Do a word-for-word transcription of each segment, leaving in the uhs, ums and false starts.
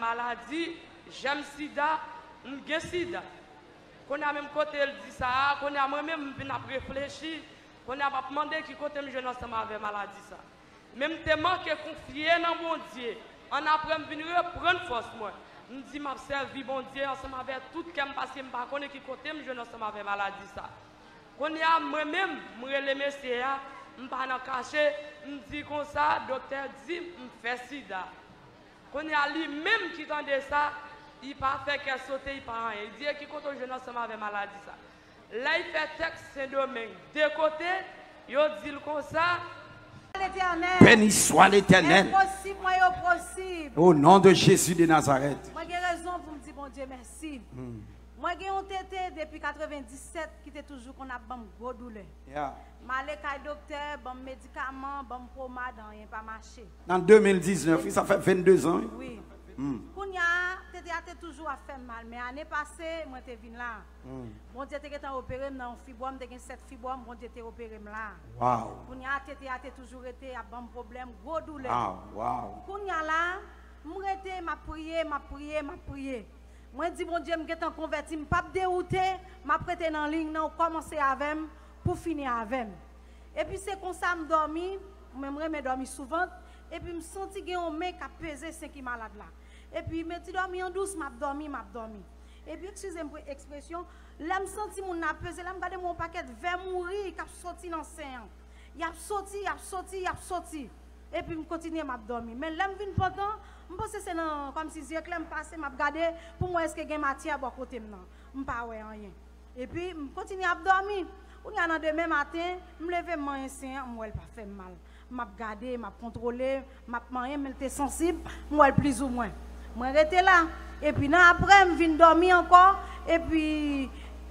maladi, jèm sida, m gen sida. Kounye a menm kote l di sa a, kounye a mwen menm m vin ap reflechi, kounye a m ap mande ki kote m jwenn ansanm avè maladi sa. Men m te manke konfye nan Bondye. Annapre m vin reprann fòs mwen. M di m ap sèvi Bondye ansanm avè tout kè m paske m pa konnen ki kote m jwenn ansanm avè maladi sa. Kounye a mwen menm, m rele mesye a, m pa nan kache, m di konsa, doktè di m m fè sida. Kounye a li menm ki tande sa, li pa fè kè sote, li pa anyen. Li di e ki kote w jwenn ansanm avè maladi sa. Lè l fè tèks Sendomeng de kote, yo di l konsa, Letènèl, Béni soit l'Éternel. Enposib mwen yo posib. Au nom de Jésus de Nazareth. Mwen gen rezon pou m di Bondye mèsi. Mwen gen yon tete depi katrevenndisèt ki te toujou konn ap ban m gwo doulè. Yeah. M ale kay doktè, ban m medikaman, ban m pomad, anyen pa mache. Nan de mil diznèf, wi, sa fè vennde zan, wi. Wi. Hmm. Kounye a, tete a te toujou ap fè m mal, men ane pase, mwen te vin la. Bondye te gentan opere m nan yon fibwòm, m te gen sèt fibwòm, Bondye te opere m la. Wow. Kounye a, tete a te toujou rete ap ban m pwoblèm, gwo doulè. Wow, wow. Kounye a la, m rete, m ap priye, m ap priye, m ap priye. Mwen di Bondye, m gentan konvèti, m p ap dewoute, m ap rete nan liy nan, ou kòmanse avè m pou fini avè m. Epi se konsa m dòmi, mwen m renmen dòmi souvan, epi m santi gen yon men k ap peze sen ki malad la. Epi m di dòmi an dous, m ap dòmi, m ap dòmi. Epi eskize m pou ekspresyon, lè m santi moun nan ap peze, lè m gade m wè yon pakèt vè mouri k ap soti nan sen an. Y ap soti, y ap soti, y ap soti. Epi m kontinye m ap dòmi. Men lè m vin pantan, m panse se nan kòmsi zye klè m pase, m ap gade pou m wè èske gen matyè bò kote m nan. M pa wè anyen. Epi m kontinye ap dòmi. Kounye a nan demen maten, m leve m manyen sen an, m wè l pa fè m mal. M ap gade, m ap kontwole, m ap manyen, men l te sansib, m wè l plizoumwen. Mwen rete la. Epi nan apre, m vin dòmi ankò. Epi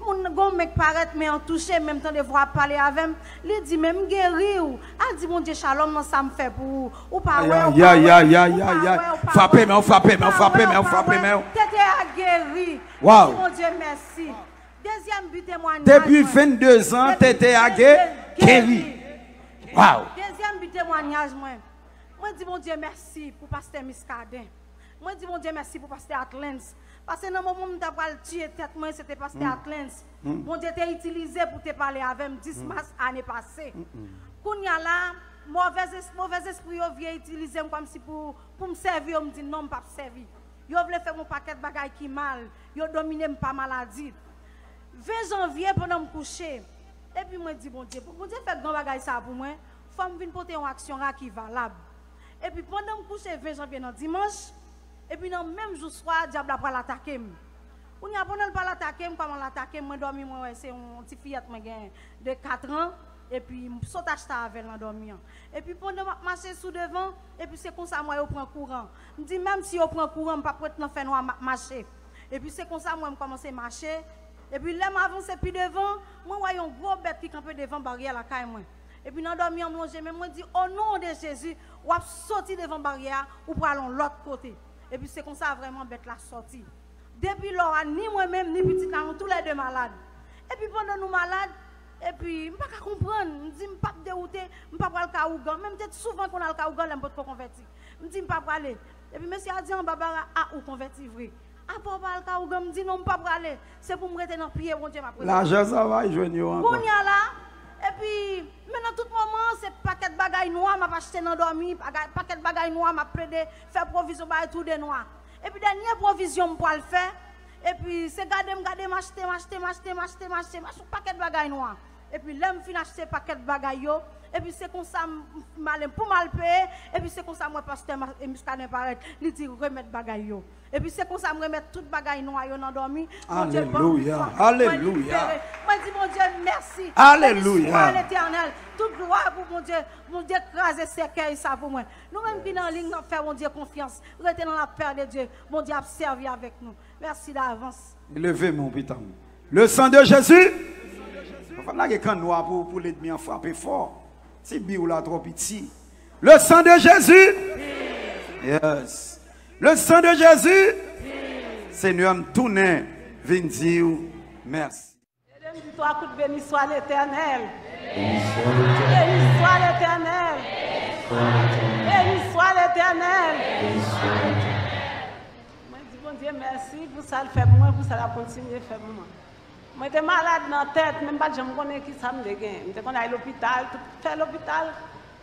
moun gon men k parèt, men an touche, men m tande vwa ap pale avè m. Li di, men m geri w. Al di Bondye shalom nan sa m fè pou ou. Ou pa wè, ou pa wè, ou pa wè, ou pa wè. Frape men, frape men, frape men, frape men. Tete a geri. Wow. Di Bondye mèsi. Dezyèm bi temwanyaj Depi mwen. vennde zan, tete a ge- geri. Wow. Dezyèm bi temwanyaj mwen. Mwen di Bondye mèsi pou pastè Miskaden. Mwen di Bondye mèsi pou pastè Atlens. Paske nan moman m ta pral tiye tèt mwen, se te pastè Atlens. Bondye te itilize pou te pale avè m dis mas ane pase. Kounye a la, movèz es- movèz espri yo vle itilize m kòmsi pou, pou m sèvi yo, m di non, m p ap sèvi. Yo vle fè m yon pakèt bagay ki mal. Yo domine m pa maladi. Ven janvye, pandan m kouche, epi mwen di Bondye, pou Bondye fè gran bagay sa a pou mwen, fò m vin pote yon aksyon la ki valab. Epi pandan m kouche ven janvye nan dimanch, epi nan menm jou swa, dyab la pral atake m. Kounye a, pandan l pral atake m, kòman l atake m, mwen dòmi, mwen wè se yon ti fiyèt mwen gen de katran, epi m sot achte avè l nan dòmi an. Epi pandan m ap mache sou devan, epi se konsa m wè yo pran kouran. M di, menm si yo pran kouran, m p ap ret nan fènwa, m ap mache. Epi se konsa mwen m kòmanse mache. Epi lè m avanse pi devan, mwen wè yon gwo bèt ki kanpe devan baryè lakay mwen. Epi nan dòmi an m lonje men mwen di, o non de Jezi, w ap soti devan baryè a, ou pral yon lòt kote. Epi se konsa vrèman bèt la sòti. Depi lò a, ni mwen menm, ni pitit la, nou toulède malad. Epi pandan nou malad, epi m pa ka konprann, m di m p ap dewoute, m pa pral ka ougan. Men m te souvan konn al ka ougan lè m potko konvèti. M di m pa prale. Epi mesye a di anba bara, a ou konvèti vre. Apa w pa al ka ougan? M di non, m pa prale. Se pou m rete nan pye Bondye m ap rete. Lajan sa va jwenn yo ankò. Kounye a la, epi men nan tout moman se pakèt bagay nwa m ap achte nan dòmi, bagay, pakèt bagay nwa m ap plede fè pwovizyon bay tou de nwa. Epi dènye pwovizyon m pral fè, epi se gade m gade m achte, m achte, m achte, m achte, m achte, m achte yon pakèt bagay nwa. Epi lè m fin achte pakèt bagay yo, epi se konsa m m ale pou m al peye, epi se konsa m wè pastè Miskaden parèt, li di remèt bagay yo. Epi se konsa m remèt tout bagay nwa yo nan dòmi. Bondye ban m Alelouya, viktwa. Mwen alelouya. Libere. Mwen di Bondye mèsi. Alelouya. Beni swa Letènèl. Tout glwa pou Bondye. Bondye kraze sèkèy sa pou mwen. Nou menm ki nan liy nan fè Bondye konfyans. Rete nan lapè de Dye. Bondye ap sèvi avèk nou. Mèsi davans. Leve men w pitan. Le sang de Jésus. Ou pa lage kann nwa pou, pou lènmi an frape fò. Ti bi w la twò piti. Le sang de Jésus. Yes. Le sang de Jésus. Senyè, m tounen vin di w mèsi. Ede m di twa kout beni swa Letènèl. Beni swa Letènèl. Beni swa Letènèl. Beni swa Letènèl. Bondye mèsi pou sa l fè pou mwen, pou sa l ap kontinye fè pou mwen. Mwen te malad nan tèt, men m pa t janm konnen ki sa m te gen. M te konn al lopital, tout fè lopital,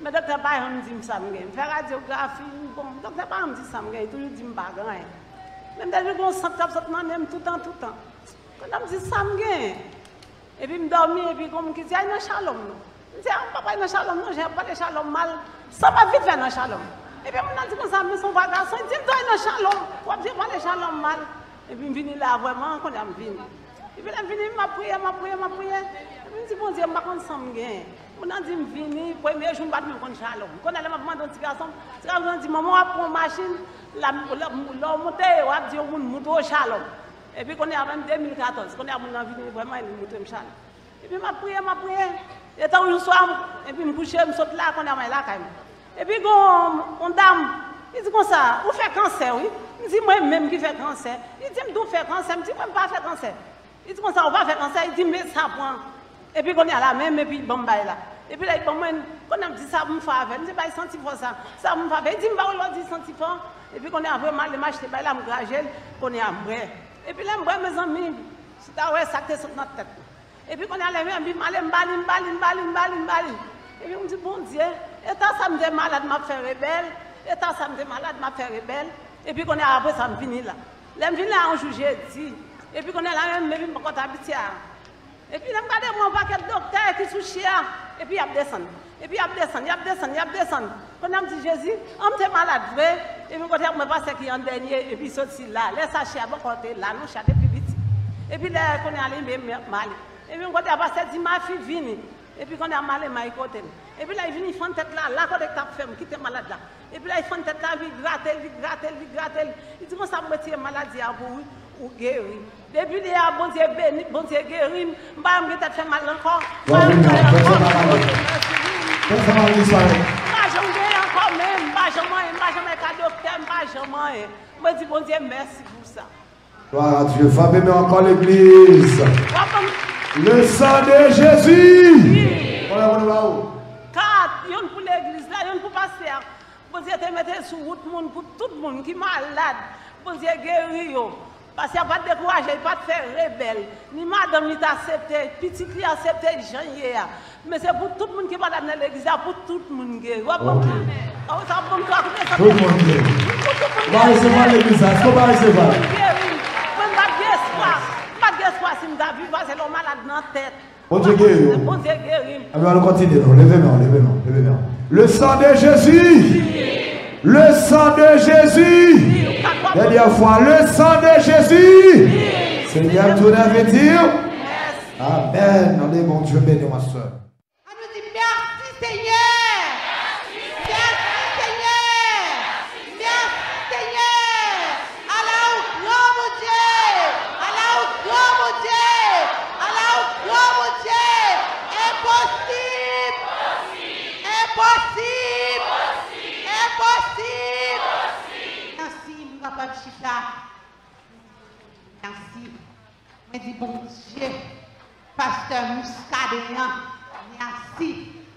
men doktè pa janm di m sa m gen. M fè radyografi, bon, doktè pa janm di sa m gen, li toujou di m pa gen anyen. Men m te jwenn yon sant k ap sot nan nen m toutan, toutan. Kounye a m di sa m gen. Epi m dòmi, epi gon moun ki di, "Al nan Shalom non." M di, "A, m p ap al nan Shalom non, jan y ap pale Shalom mal, sa m ap vin fè nan Shalom?" Epi moun nan di konsa, "Men se yon vwa gason." Li di, "M dwe al nan Shalom, w ap vin pale Shalom mal." Epi m vini la vrèman, kounye a m vini. Epi lè m vini, m ap priye, m ap priye, m ap priye. Epi m di, "Bondye, m pa konn sa m gen." Moun nan di m vini, premye jou m pa t menm konn Shalom. Kounye a lè m ap mande yon ti gason, ti gason di, "Manman, w ap pran yon machin, la, lè, lè w monte, w ap di yon moun montre w Shalom." Epi kounye a menm de mil katòz, kounye a moun nan vini vrèman, li montre m Shalom. Epi m ap priye, m ap priye. Etan yon swa, epi m kouche, m sot la, kounye a mwen lakay mwen. Epi gon yon dam, li di konsa, "Ou fè kansè, wi." M di, "Mwen menm ki fè kansè?" Li di m, "Di w fè kansè?" M di, "Mwen m pa fè kansè." Li di konsa, "Ou pa fè kansè?" Li di, "Men sa pran." Epi kounye a la menm, epi ban m bay la. Epi lè li ban mwen, kounye a m di, "Sa pou m fè avè l?" M di, "Bay santifò sa, sa pou m fè avè l?" Li di, "M pa wè lè w di santifò." Epi kounye a vre, m ale m achte bay la, m graje l, kounye a m bwè. Epi lè m bwè, mezanmi, si w ta wè sa k te sot nan tèt mwen. Epi kounye a lè m ale, m ba li, m ba li, m ba li, m ba li, m ba li. Epi m di, "Bondye, eta sa m te malad, m ap fè rebèl, eta sa m te malad, m ap fè rebèl." Epi kounye a apre sa, m vini la. Lè m vini la, yon jou jedi. Epi kounye a la menm, epi m poko t abitye a. Epi lè m gade, m wè yon pakèt doktè ki sou chè a, epi y ap desann. Epi y ap desann, y ap desann, y ap desann. Kounye a m di, "Jezi, an m te malad vre." Epi m kote ap mwen pastè ki an dènye, epi soti la. Lè sa chè a poko te la, non, chè a te pi piti. Epi lè kounye a li, men m ale. Epi m kote a pastè di, "Ma fille, vini." Epi kounye a m ale, m al kote l. Epi lè l vini, fann tèt la, la kote k t ap fè m, ki te malad la. Epi lè l fann tèt la, li grate l, li grate l, li grate l. Li di konsa, "M retire maladi a pou ou, ou geri." Depi lè a, Bondye beni, Bondye geri m. M pa janm gen tèt fè mal ankò. M pa janm gen ankò. Bondye mèsi, wi. M pa janm gen ankò menm. M pa janm anyen, m pa janm al ka doktè, m pa janm anyen. Mwen di Bondye mèsi pou sa. Gloire à Dieu. Frape men ankò legliz. W ap ban m Le sang de Jésus. Wi. Konbyen moun ou ba ou? Kat, youn pou legliz la, youn pou pastè a. Bondye te mete sou wout moun pou tout moun ki malad. Bondye geri yo. Pastè a pa t dekouraje, li pa t fè rebèl. Ni madanm li t aksepte, pitit li aksepte jan l ye a. Men se pou tout moun ki malad nan legliz la, pou tout moun geri. W ap ban m, ok, sa w ap ban m twa kout men sa. Tout moun geri. Pou tout moun geri. Ou pa resevwa legliz la, èske ou pa resevwa? Tout moun geri. Mwen, m pa t gen espwa. M pa t gen espwa si m ta viv, paske lè w malad nan tèt. Bondye geri w. Bondye geri m. Ebyen, ann kontinye non. Leve men w, leve men w, leve men w. Le sang de Jésus. Le sang de Jésus. Dènyè fwa, le sang de Jésus. Seigneur, tout à fait dire. Amèn. Allez, Bondye beni w, ma sœur. Ann nou di, "Mèsi, Senyè! Mèsi, Senyè! Mèsi, Senyè! Ala ou gran, Bondye! Ala ou gran, Bondye! Ala ou gran, Bondye! Enposib! Enposib! Enposib!" Mèsi, nou kapab chita. Mèsi. Mwen di Bondye pastè Muscadin an mèsi.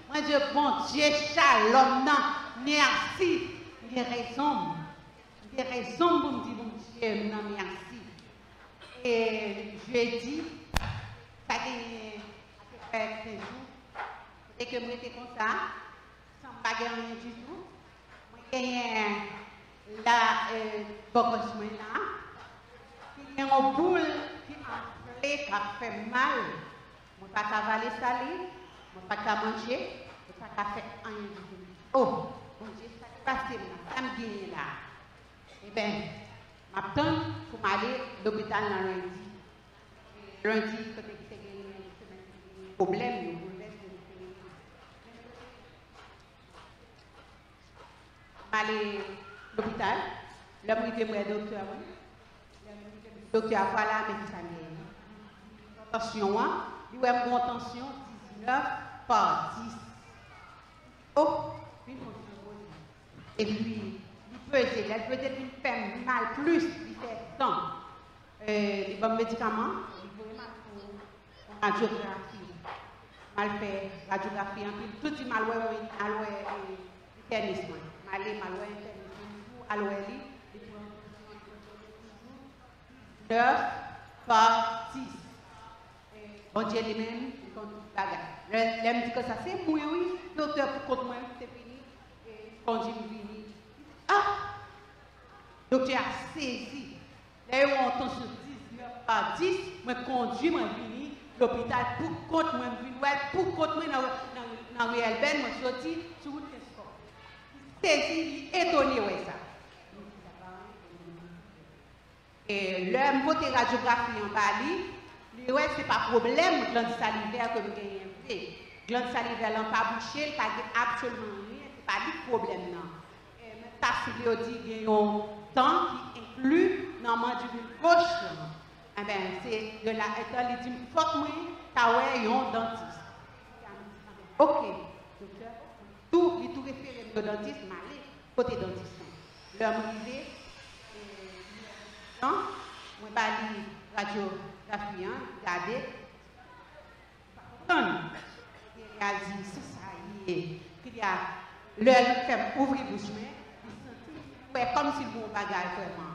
Mwen di Bondye Shalom nan mèsi. M gen rezon m. M gen rezon m pou m di Bondye m nan mèsi. E jedi, sa genyen apeprè kenz jou, kote ke m rete konsa, san m pa gen anyen ditou. Mwen genyen la, eh, bò gòch mwen la, ki gen yon boul ki anfle, k ap fè m mal. Mwen pa ka vale sali, mwen pa ka manje, mwen pa ka fè anyen ditou. Oh, Bondye, sa k pase m la, sa m genyen la? Eben, m ap tann pou m ale lopital nan lendi. Lendi, kote ki te genyen semèn ki te genyen pwoblèm yo, pwoblèm yo te genyen. M ale lopital. Lè m rive, m wè doktè mwen. Lè m rive, m di doktè a, "Vwala, men ki sa m genyen." Tansyon an, li wè m gen yon tansyon diznèf pa dis. Oh, vin konsa, Bondye. Epi, li peze, lè l peze, li fè m mal plis, li fè san. Eh, li ban m medikaman, li voye m al fè yon radyografi. M al fè radyografi anpil. Tou di m al wè yon, al wè, eh, entènis mwen. M ale, m al wè entènis mwen. Li di w al wè li, li pran yon pwoteksyon, li pran yon pwoteksyon. nèf pa dis. Bondye li menm, li konn tout bagay. Lè, lè m di konsa, se mwen, wi, doktè pou kont mwen, m te vini, e, kondui m vini. Ah! Doktè a sezi. Lè yo wè yon tansyon diznèf pa dis, mwen kondui mwen vini lopital pou kont mwen, m vin wè l pou kont mwen nan, nan, nan riyèl Bèn, mwen soti sou wout Kenskòf. Li sezi, li etone wè sa. E lè m pote radyografi an ba li, li wè se pa pwoblèm glann salivè ke m genyen vre. Glann salivè lan pa bouche, l pa gen absoliman anyen, se pa li k pwoblèm nan. E men sa sible yo di gen yon dan ki enkli nan mandibil goch lan. Enben, se de la etan li di m fòk mwen ta wè yon dantis. Ok, doktè, tou, li tou refere m yon dantis, m ale kote dantis lan. Lè m rive, e, mwen ba li radyografi an, li gade, li pa konprann. Li di, se sa ye. Kounye a, lè l fè m ouvri bouch mwen, li santi, li wè kòmsi l gen yon bagay vrèman.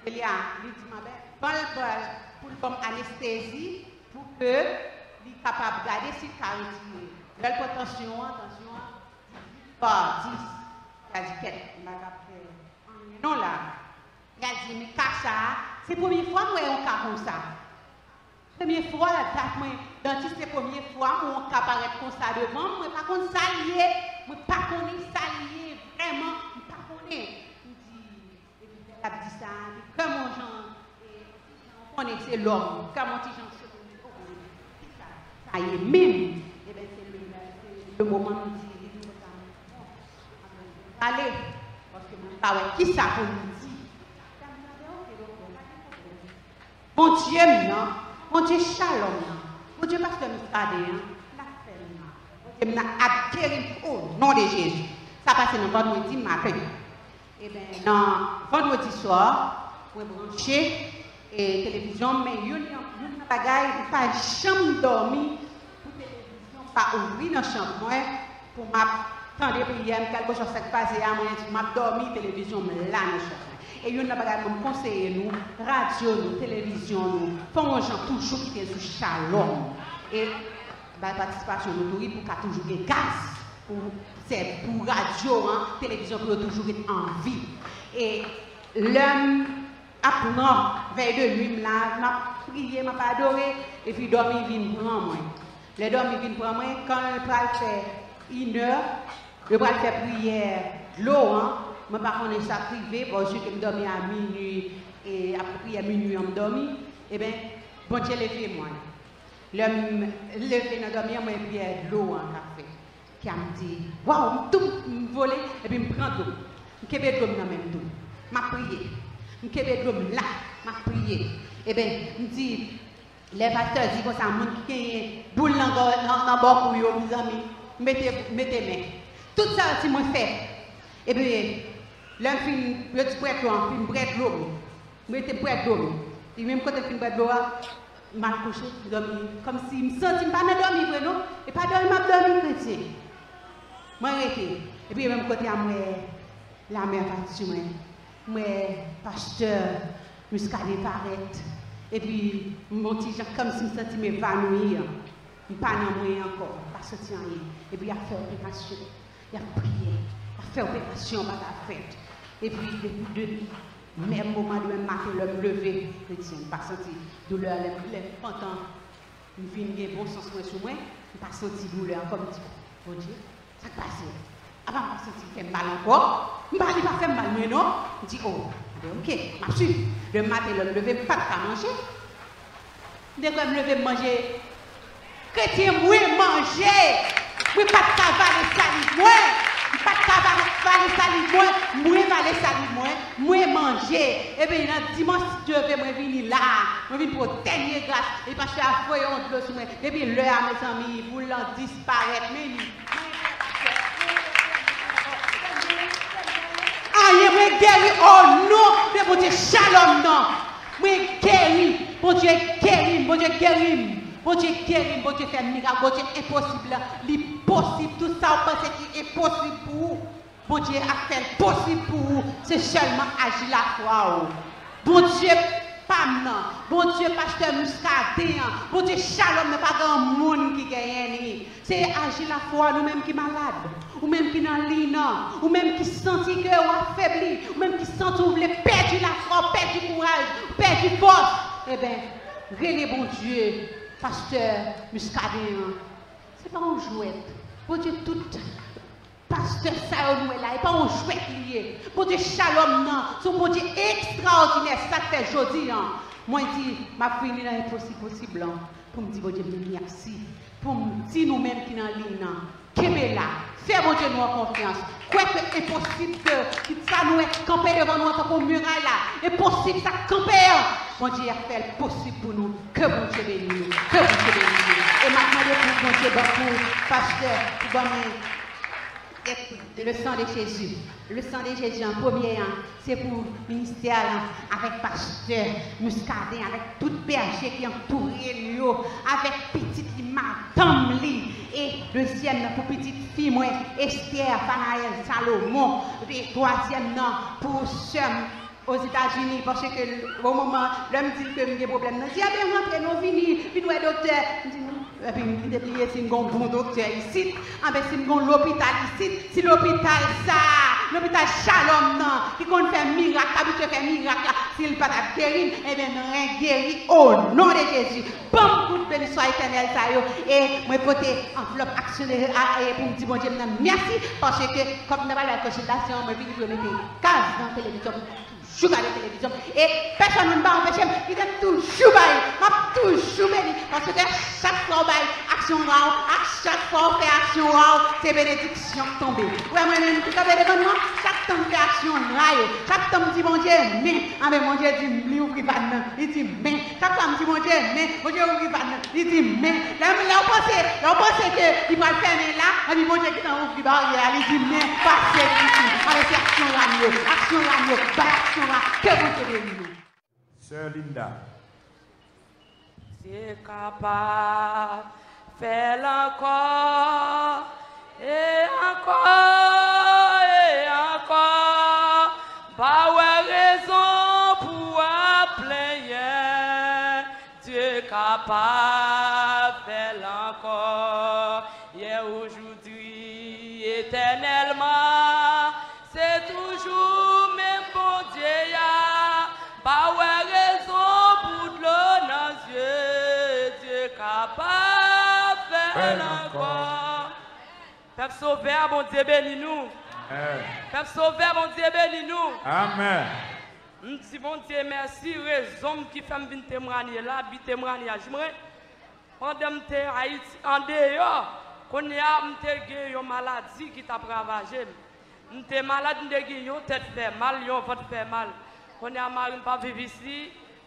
Kounye a, li di m, anben, ban l, ban l, pou l ban m anestezi, pou ke li kapab gade si l ka retire. Lè l pran tansyon an, tansyon an, dizuit pa dis. Li a di, kèt, m pa ka fè anyen non la. Li a di, men ka sa a, se premye fwa m wè yon ka konsa. Premye fwa, dat mwen, dantis, se premye fwa m wè yon ka parèt konsa devan m, mwen pa konn sa l ye, mwen pa konnen sa l ye, vrèman, m pa konnen. M di, epi lè l ap di sa, li kè m yon jan, e, ti jan, ou konnen se lòm, kè m yon ti jan sote, m di, o, kisa sa ye menm? Eben, se le, se le moman m di, li di konsa, bon, m ap pale, paske mwen pa wè kisa pou m di. Sa m di, anben, ok, doktè, pa gen pwoblèm. Bondye m nan, Bondye Shalom nan, Bondye pastè Muscadin an, l ap fè m nan. Bondye m nan ap geri m o non de Jezi. Sa pase nan vandredi maten. Eben, nan vandredi swa, mwen branche, e, televizyon m, men youn nan, youn nan bagay, m pa janm dòmi pou televizyon pa ouvri nan chanm mwen, pou m ap tande priyè m, kèlkeswa sa k pase a, mwen, m ap dòmi, televizyon m la nan chanm mwen. E youn nan bagay mwen, m konseye nou, radyo nou, televizyon nou, fè yon jan toujou kite l sou Shalom. E bay patisipasyon nou tou, wi, pou ka toujou gen gaz, pou, se pou radyo an, televizyon pou yo toujou ret an vi. E lè m ap pran vèy de nwi m la, m ap priye, m ap adore, epi dòmi vin pran mwen. Lè dòmi vin pran mwen, kan l pral fè inè, yo pral fè priyè dlo an, mwen pa konnen sa k rive, bon, ju ke m dòmi a minui, e apre priyè minui an, m dòmi, eben, Bondye leve mwen. Lè m leve nan dòmi an, mwen priyè dlo an k ap fèt. Kè a m di, waw, m tou, m vole, epi m pran dlo. M kenbe dlo m nan men m tou. M ap priye. M kenbe dlo m la, m ap priye. Eben, m di, lè pastè di konsa, moun ki genyen boul nan gò, nan, nan bò kou yo, mezanmi, mete, mete men. Tout sa yo di mwen fè. Epi, lè m fin, yo di bwè dlo an, fin bwè dlo m. Mwen te bwè dlo m. Epi menm kote m fin bwè dlo a, m al kouche, m dòmi. Kòmsi m santi m pa nan dòmi vre non. E pa dòmi m ap dòmi kretyen. Mwen rete. Epi menm kote a m wè lamè pati sou mwen. M wè pastè Muscadin parèt. Epi m yon ti jan kòmsi m santi m evanoui an. M pa nan mwen ankò. M pa santi anyen. Epi y ap fè operasyon. Y ap priye, y ap fè operasyon, bagay ap fèt. Epi, depi de, menm moman demen maten, lè m leve, kretyen, m pa santi doulè a, lè m, lè m pantan, m vin gen bon sans mwen sou mwen, m pa santi doulè ankò, m di, Bondye, sa k pase? Apa m pa santi l fè m mal ankò? M pa, li pa fè m mal mwen non. M di, o, ben oke, m ap swiv. Demen maten, lè m leve, m pa t ka manje. M te kwè m leve m manje. Kretyen, mwen manje. Mwen pa t ka vale saliv mwen. M pa t ka va-, vale saliv mwen. Mwen vale saliv mwen. Mwen manje. Epi nan dimanch, si Dye vle, mwen vini la. Mwen vin pou dènye gras. E pastè a voye yon dlo sou mwen. Depi lè a, mezanmi, boul lan disparèt. Men li Ayen, mwen geri o non de Bondye Shalom nan. Mwen geri. Bondye geri m. Bondye geri m. Bondye geri m. Bondye fè mirak. Bondye enposib la. Li posib. Tout sa w panse ki enposib pou ou, Bondye ap fè l posib pou ou. Se sèlman aji lafwa w. Bondye pa Abraham nan, Bondye pastè Muscadin an, Bondye Shalom nan, pa gen moun ki genyen li. Se aji lafwa nou menm ki malad, ou menm ki nan liy nan, ou menm ki santi ke w afebli, ou menm ki santi w vle pèdi lafwa, w pèdi kouraj, w pèdi fòs. Eben, rele Bondye pastè Muscadin an. Se pa yon jwèt. Bondye tout pastè sa yo nou wè la, e pa yon jwèt li ye. Bondye Shalom nan, se yon Bondye ekstraòdinè. Sa k fè jodi a, mwen di, m ap vini nan enposib posib lan pou m di Bondye mèsi. Pou m di nou menm ki nan liy nan, kenbe la, fè Bondye nou an konfyans. Kwè ke enposib ke, ki sa nou wè k kanpe devan nou antanke yon miray la, enposib sa k kanpe an, Bondye ap fè l posib pou nou. Ke Bondye beni nou. Ke Bondye beni nou. E m ap mande pou Bondye ban pou pastè, pou ban mwen, le sang de Jésus. Le sang de Jésus an premye an, se pou ministè a la, avèk pastè Muscadin, avèk tout bèje ki antoure l yo, avèk pitit li, madanm li, e dezyèm nan pou pitit fi mwen, Esther Fanaël Salomon, e twazyèm nan pou sè m Ozetazini, paske o moman, lè m di l ke m gen pwoblèm nan, di, "Ebyen, rantre non, vini, vin wè doktè." M di, "Non." Epi m te bliye si m gon bon doktè isit, anben si m gon lopital isit, si lopital sa a, lopital Shalom nan, ki konn fè mirak, k abitye fè mirak la, si l pa t ap geri m, ebyen, m ren geri, o non de Jezi. Ban m kout beniswa etènèl sa yo, e mwen pote anvlòp aksyon de, a, e pou m di Bondye m nan mèsi, paske kòm m nan pale konsiltasyon, mwen vini pou yo mete gaz nan televizyon. Toujou gade televizyon. E pèsonn moun pa anpeche m, kite m toujou bay. M ap toujou beni. Paske chak fwa w bay aksyon ra w, ak chak fwa w fè aksyon ra w, se benediksyon k tonbe. Ou wè mwen menm ki kanpe devan nou an, chak tan m fè aksyon ra yo, chak tan m di Bondye men, anben Bondye di m li ouvri vàn nan, li di men. Chak fwa m di Bondye men, Bondye ouvri vàn nan, li di men. Lè, lè w panse, lè w panse ke li pral fèmen la, epi Bondye gentan ouvri baryè a, li di men, pase isit. Anben se aksyon ra m yo, aksyon ra m yo, bay aksyon ra, ke Bondye beni nou. Sè Linda. Dye kapab, fè l ankò, e ankò, e ankò. M pa wè rezon pou w ap plenyen. Dye kapab, fè l ankò. Yè, ojoudwi, etènèlman. Se toujou menm Bondye a, pa wè rezon pou dlo nan zye, Dye kapab fè l ankò. Pèp Sovè a, Bondye beni nou. Amèn. Pèp Sovè, Bondye beni nou. Amèn. M di Bondye mèsi, rezon m ki fè m vin temwanye la, bi temwanyaj mwen. Pandan m te Ayiti, andeyò, kounye a m te gen yon maladi ki t ap ravaje m. M te malad, m te gen yon tèt fè mal, yon vant fè mal. Kounye a mari m p ap viv isi,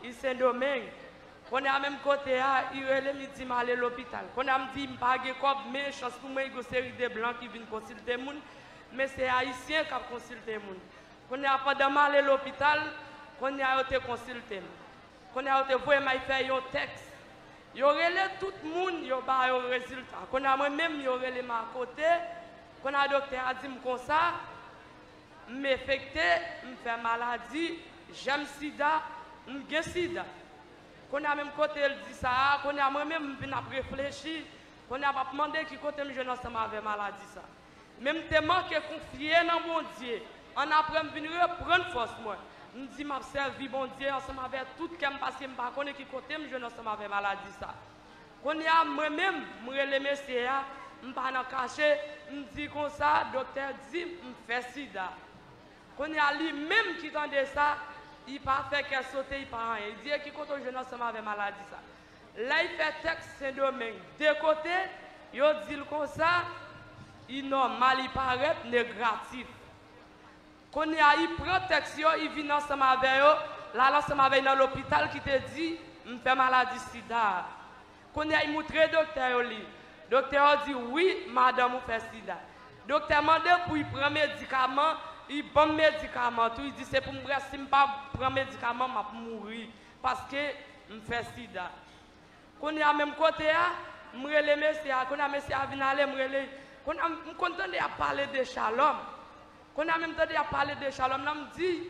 li Sendomeng. Kounye a menm kote a, li rele m, li di m ale lopital. Kounye a m di m pa gen kòb, men chans pou mwen, gen yon seri de blan ki vin konsilte moun, men se ayisyen k ap konsilte moun. Kounye a pandan m ale lopital, kounye a yo te konsilte m. Kounye a yo te voye m al fè yon tès. Yo rele tout moun, yo ba yo rezilta. Kounye a mwen menm, yo rele m akote. Kounye a doktè a di m konsa, m enfekte, m fè maladi, jèm sida, m gen sida. Kounye a menm kote l di sa a, kounye a mwen menm, m vin ap reflechi. Kounye a m ap mande ki kote m jwenn ansanm avè maladi sa. Men m te manke konfye nan Bondye. Annapre, m vin reprann fòs mwen. M di m ap sèvi Bondye ansanm avèk tout kè m, paske m pa konnen ki kote m jwenn ansanm avè maladi sa. Kounye a, mwen menm, m rele mesye a, m pa nan kache, m di konsa, doktè di m m fè sida. Kounye a, li menm ki tande sa, li pa fè kè sote, li pa anyen. Li di, "E ki kote w jwenn ansanm avè maladi sa?" Lè l fè tès Sendomeng de kote, yo di l konsa, li nòmal, li parèt negatif. Kounye a, li pran tès yo, li vin ansanm avè yo, l al ansanm avè yo nan lopital ki te di m fè maladi sida a. Kounye a, li moutre doktè yo li. Doktè yo di, "Wi, madanm ou fè sida." Doktè mande pou li pran medikaman, li ban m medikaman tou, li di, "Se pou m wè si m pa pran medikaman, m ap mouri, paske m fè sida." Kounye a menm kote a, m rele mesye a. Kounye a mesye a vin ale, m rele. Kounye a m konn tande y ap pale de Shalom. Kounye a menm tande y ap pale de Shalom nan, m di,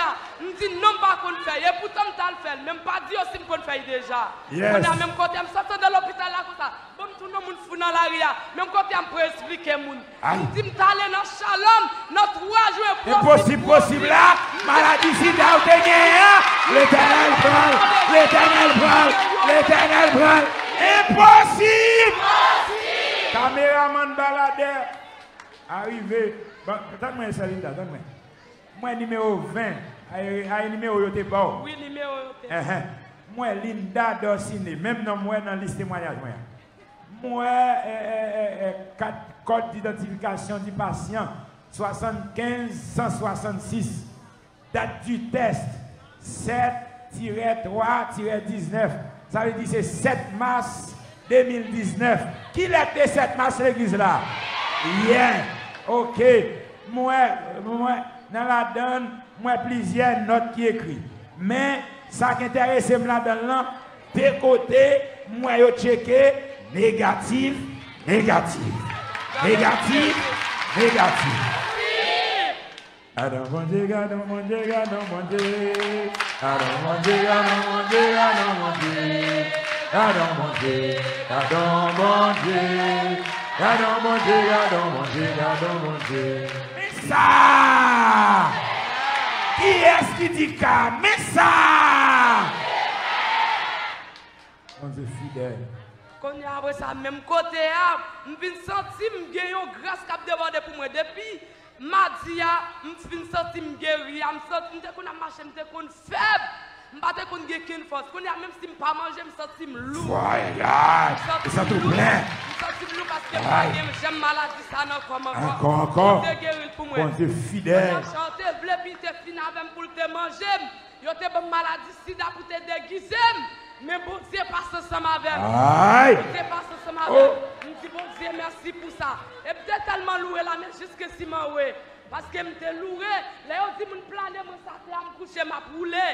deja. M di non, m pa konn fè l. Epoutan m t al fè l, men m pa di yo si m konn fè l deja. Kounye a menm kote a m sot anndan lopital la konsa. Bon, m tou nan moun fou nan lari a. Menm kote a m pou esplike moun. M di m t ale nan Shalom nan twa jen. Enposib posib la, maladi sida ou te genyen an, Letènèl pran l, Letènèl pran l, Letènèl pran l. Enposib! Kameramann baladè a rive. Bon, tann mwen, sè Linda, tann mwen. M wè nimewo ven. Ay, ay, nimewo yo te ba w. Wi, nimewo yo te ba m. M wè Linda Dorciné, menm non m wè nan lis temwayaj mwen an. M wè, e, e, e, e, kat, code d'identification du patient, soixante-quinze cent soixante-six. Date du test, sept tiret twa tiret diznèf. Sa vle di se sèt mas de mil diznèf. Ki lèt de sèt mas legliz la? Yè. Oke. M wè, m wè, nan ladann, m wè plizyè nòt ki ekri. Men, sa k enterese m ladann lan, de kote, m wè yo tcheke negatif, negatif. Negatif, negatif. Gadon Bondye, gadon Bondye, gadon Bondye. Gadon Bondye, gadon Bondye, gadon Bondye. Gadon Bondye, gadon Bondye. Gadon Bondye, gadon Bondye, gadon Bondye. Men sa! Kiyès ki di ka? Men sa! Bondye fidèl. Kounye a, apre sa, menm kote a, m vin santi m gen yon gras k ap debòde pou mwen. Depi madi a, m vin santi m geri a. M santi, m te konn ap mache, m te konn fèb. M pa te konn gen kenn fòs. Kounye a, menm si m pa manje, m santi m lou. Vwayay! M santi m lou. M santi m lou paske m pa gen janm maladi sa nan kò m ankò. Ankò, ankò. Bondye geri l pou mwen. Bondye fidèl. Kounye a, jan te vle pou l te fin avè m, pou l te manje m. Yo te ban m maladi sida pou te degize m, men Bondye pase ansanm avè m. Ay! Bondye pase ansanm avè m. Oh! M di Bondye mèsi pou sa. E m te tèlman louwe la, men jiske si m anwe. Paske m te louwe, lè yo di moun plane, mwen sa te a m kouche, m ap woule.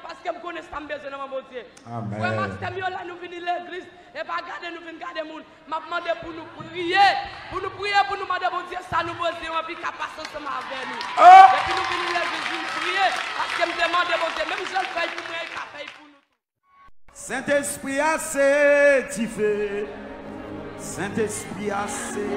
Paske m konnen sa m bezwen nan men Bondye. Amèn. Frè m ak sè m yo, lè nou vini legliz, e pa gade nou vin gade moun. M ap mande pou nou priye, pou nou priye, pou nou mande Bondye sa nou bezwen, epi ka pase ansanm avè nou. Oh! Depi nou vini legliz, vin priye, paske m te mande Bondye, menm jan l fè l pou mwen, li ka fè l pou nou tou. Sentespri a se dife. Sentespri a se